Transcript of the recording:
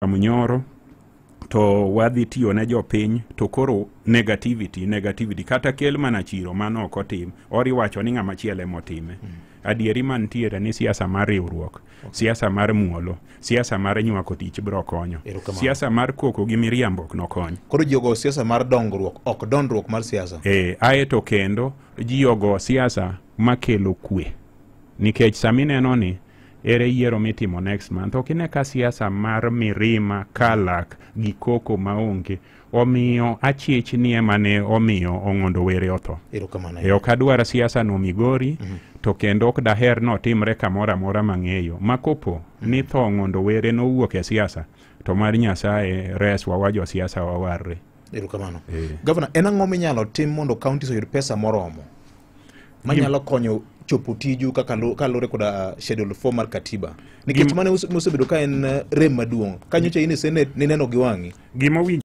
Munyoro to wadhi tiyo ne jopiny, to koro negativity, negativity kata kel mana chiro mano ok otim, ori wacho ni ng'ama chielo emotime. Adieri mantiere ni siasa mar riwruok, siasa mar muolo, siasa mar nywako tich biro konyo. Erokamano. Siasa mar koko gi miriambo ok nokony. Koro ji ogo siasa mar dongruok, ok dondruok mar siasa. E, aeto kendo ji ogo siasa makelo kwe, nikech sami neno ni ere yiero mitimo next month, ok ine ka siasa mar mirima kalak gi koko maonge omiyo achich ni ema ne omiyo Ong'ondo Were otho. Erokamano. E, ok adwar siasa no Migori, to kendo ok daher notimre kamoro amora mang'eyo ma kopo ni tho Ong'ondo Were nowuok e siasa, to mar Nyasaye reswa wa josiasa wawarre. Erokamano. Eh. Gavana, en ang'o minyalo tim mondo counties oyud pesa moromo manyalo konyo chopo tiju kaka kaluwore koda schedule 4 mar katiba? Nikech mano mosebedo ka en rem maduong' ka nyocha in e Senate nineno gi wang'i. Gima owinjo